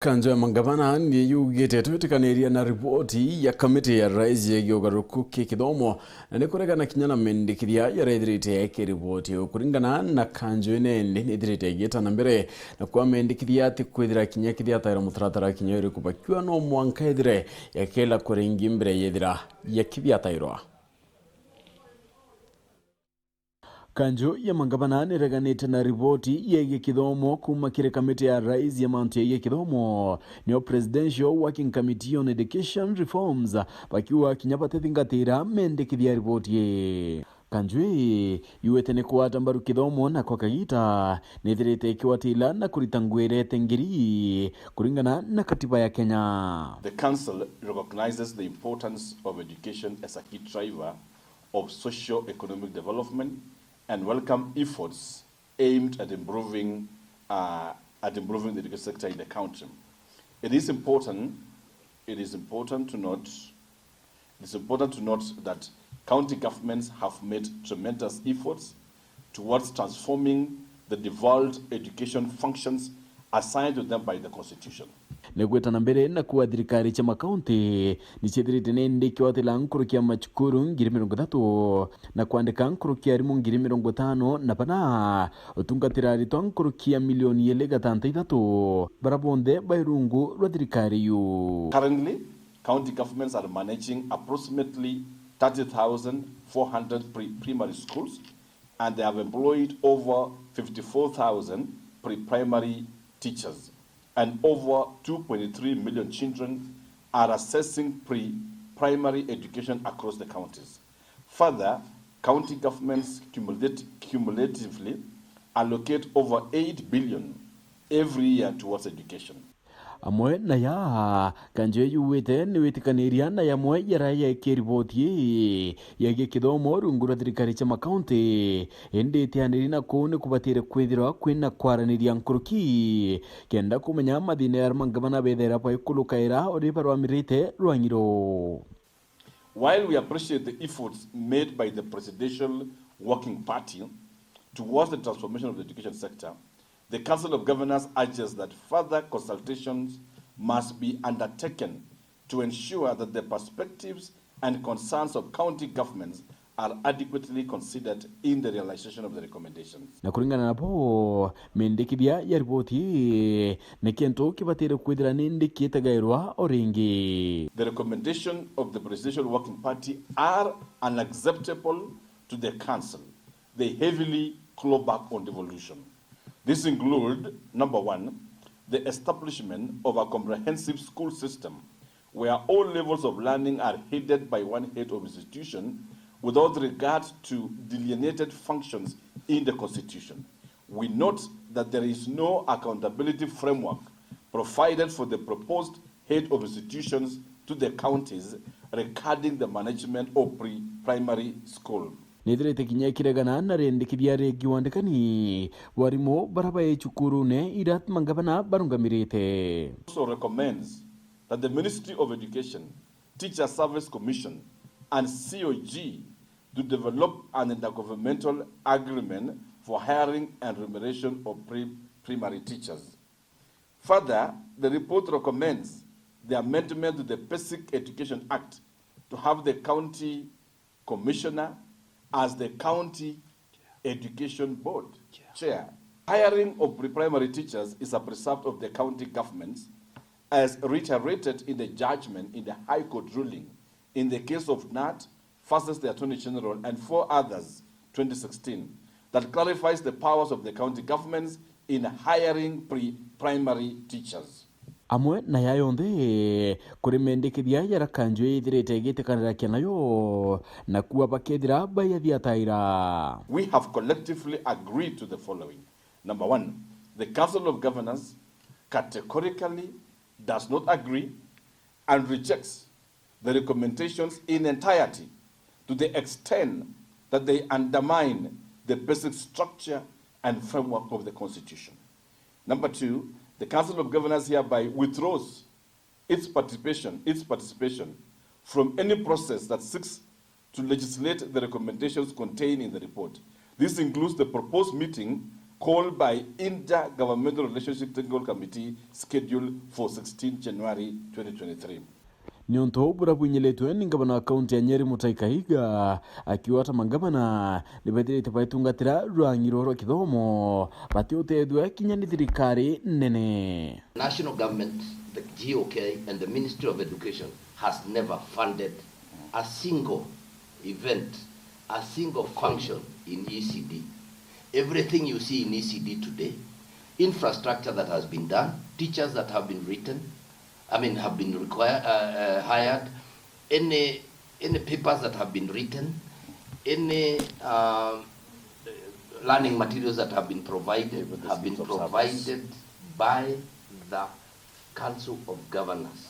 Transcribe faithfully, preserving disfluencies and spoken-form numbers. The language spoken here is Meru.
Kanjo ya mangavana ni yugite, "Twitikaniria na riboti ya kamiti ya rais yegie ugaruruku ki kithomo, na ni kuregana kinya na mendikithia yaria ithirite yaiki riboti iu." Kuringana na kanjo ino, indi ni ithirite igita na mbere na kwa mendikithia ati kwithira kinya kithiataira mutaratara kinya uriku bakiuga no mwanka ithire yakela kuringi mbere yethira yakithiatairwa. Kanjo ya mangavana nireganite na riboti yegie kithomo kuuma kiri kamiti ya rais ya mantu yegie kithomo, niyo Presidential Working Committee on Education Reforms, bakiuga kinya batethingatira mendikithia ya riboti ii. Kanjo ii yuite ni kugwata mbaru kithomo na kwa kagita nithirite ikigwatira na kurita ngugi iria itengiri kuringana na katiba ya Kenya. The Council recognizes the importance of education as a key driver of socio-economic development and welcome efforts aimed at improving, uh, at improving the education sector in the country. It is important, it is important to note, it is important to note that county governments have made tremendous efforts towards transforming the devolved education functions assigned to them by the Constitution. Ni gwita na mbere na kuuga thirikari cia makaunti ni ciithirite ni indi ikiwatira nkuruki ya macukuru ngiri mirongo ithatu na kwandika nkuruki ya arimu ngiri mirongo itano na bana utungatira aritwa nkuruki ya milioni ili gatanta ithatu, bara bonthe bai rungu rwa thirikari iu. Currently, county governments are managing approximately thirty thousand four hundred pre-, primary schools, and they have employed over fifty-four thousand pre-primary teachers, and over two point three million children are accessing pre-primary education across the counties. Further, county governments cumulati-, cumulatively allocate over eight billion every year towards education. Amwe na ya, kanjo yugite ni witikaniria na yamwe ya raya yaiki riboti ii yegie kithomo rungu rwa thirikari cia makaunti, indi itianiri na kuu ni kubatire kwithirwa kwina kwaraniria nkuruki kenda kumenya mathina jaria mangavana bethaira baikulukaira uri barwamirite rwang'i ruu. While we appreciate the efforts made by the Presidential Working Party towards the transformation of the education sector, the Council of Governors urges that further consultations must be undertaken to ensure that the perspectives and concerns of county governments are adequately considered in the realization of the recommendations. Na kuringana nabo, mendekithia ya riboti ii ni kintu kibatire kwithira ni ndiki itagairwa o ringi. The recommendation of the Presidential Working Party are unacceptable to the Council. They heavily claw back on devolution. This include, number one, the establishment of a comprehensive school system where all levels of learning are headed by one head of institution without regard to delineated functions in the Constitution. We note that there is no accountability framework provided for the proposed head of institutions to the counties regarding the management of pre-primary school. Nithirite kinya ikiregana na riendekithia ringi wandikani bwa arimu bara bai cukurune iria mangavana barungamirite. Also recommends that the Ministry of Education, Teacher Service Commission and C O G to develop an intergovernmental agreement for hiring and remuneration of pre-, primary teachers. Further, the report recommends the amendment to the Basic Education Act to have the county commissioner as the county education board chair. Hiring of pre-primary teachers is a precept of the county governments, as reiterated in the judgment in the High Court ruling in the case of Nat versus the Attorney General and four others, twenty sixteen, that clarifies the powers of the county governments in hiring pre-primary teachers. Amwe na ya yonthe, kuri mendekithia jaria kanju ithirite igitikanira kia nayo, na kuo bakethira baiathiataira. We have collectively agreed to the following. Number one, the Council of Governors categorically does not agree and rejects the recommendations in entirety to the extent that they undermine the basic structure and framework of the Constitution. Number two, the Council of Governors hereby withdraws its participation, its participation from any process that seeks to legislate the recommendations contained in the report. This includes the proposed meeting Call by Inter-Governmental Relationship Technical Committee scheduled for sixteen January twenty twenty-three. Niuntu uu buria bwinyiritwe ni ngavana wa kaunti ya Nyeri Mutahi Kahiga, akiuga ta mangavana ni bethirite baitungatira rwang'i rwa kithomo batiutethua kinya ni thirikari nene. National government, the G O K and the Ministry of Education has never funded a single event, a single function in E C D. Everything you see in E C D today, infrastructure that has been done, teachers that have been written, I mean, have been required, uh, uh, hired, any any papers that have been written, any um, learning materials that have been provided have been provided by the Council of Governors.